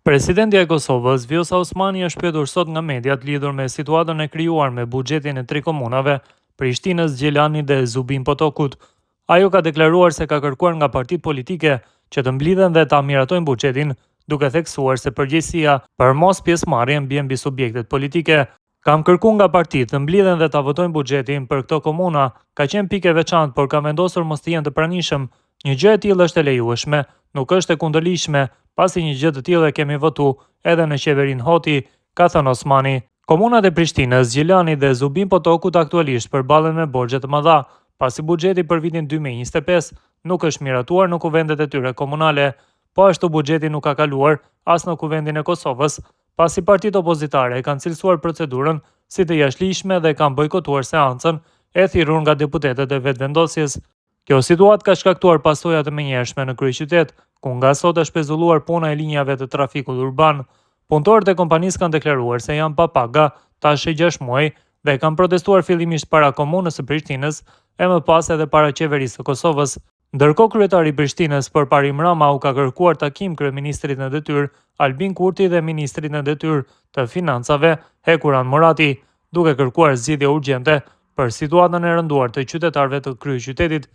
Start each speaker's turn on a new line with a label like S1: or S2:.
S1: Presidentja e Kosovës, Vjosa Osmani është pyetur sot nga mediat lidhur me situatën e krijuar me buxhetin e tri komunave, Prishtinës, Gjilanit dhe Zubin Potokut. Ajo ka deklaruar se ka kërkuar nga partitë politike që të mblidhen dhe ta miratojnë buxhetin, duke theksuar se përgjegjësia për mospjesëmarrjen bie mbi subjektet politike. Kam kërku nga partitë të mblidhen dhe ta votojnë buxhetin për këto komuna, ka qenë pikë e veçantë, por kanë vendosur mos të jenë të pranishëm. Një gjë e tillë është e lejueshme, nuk është e kundërligjshme, pasi një gjë të tillë e kemi votu edhe në qeverinë Hoti, ka thënë Osmani. Komunat e Prishtinës, Gjilanit dhe Zubin Potokut aktualisht përballen me borxhe të mëdha, pasi buxheti për vitin 2025 nuk është miratuar në kuvendet e tyre komunale. Po ashtu buxheti nuk ka kaluar as në Kuvendin e Kosovës, pasi partitë opozitare e kanë cilësuar procedurën si të jashtëligjshme dhe kanë bojkotuar seancën e thirrur nga deputetët e Vetëvendosjes. Kjo situatë ka shkaktuar pasoja të menjëhershme në kryeqytet, ku nga sot është pezulluar puna e linjave të trafikut urban. Punëtorët e kompanisë kanë deklaruar se janë pa paga tash e 6 muaj dhe kanë protestuar fillimisht para komunës së Prishtinës e më pas edhe para qeverisë së Kosovës. Ndërkohë kryetari i Prishtinës, Përparim Rama u ka kërkuar takim kryeministrit në detyrë Albin Kurti dhe ministrit në detyrë të Financave Hekuran Murati, duke kërkuar zgjidhje urgjente për situatën e rënduar të qytetarëve të kryeqytetit.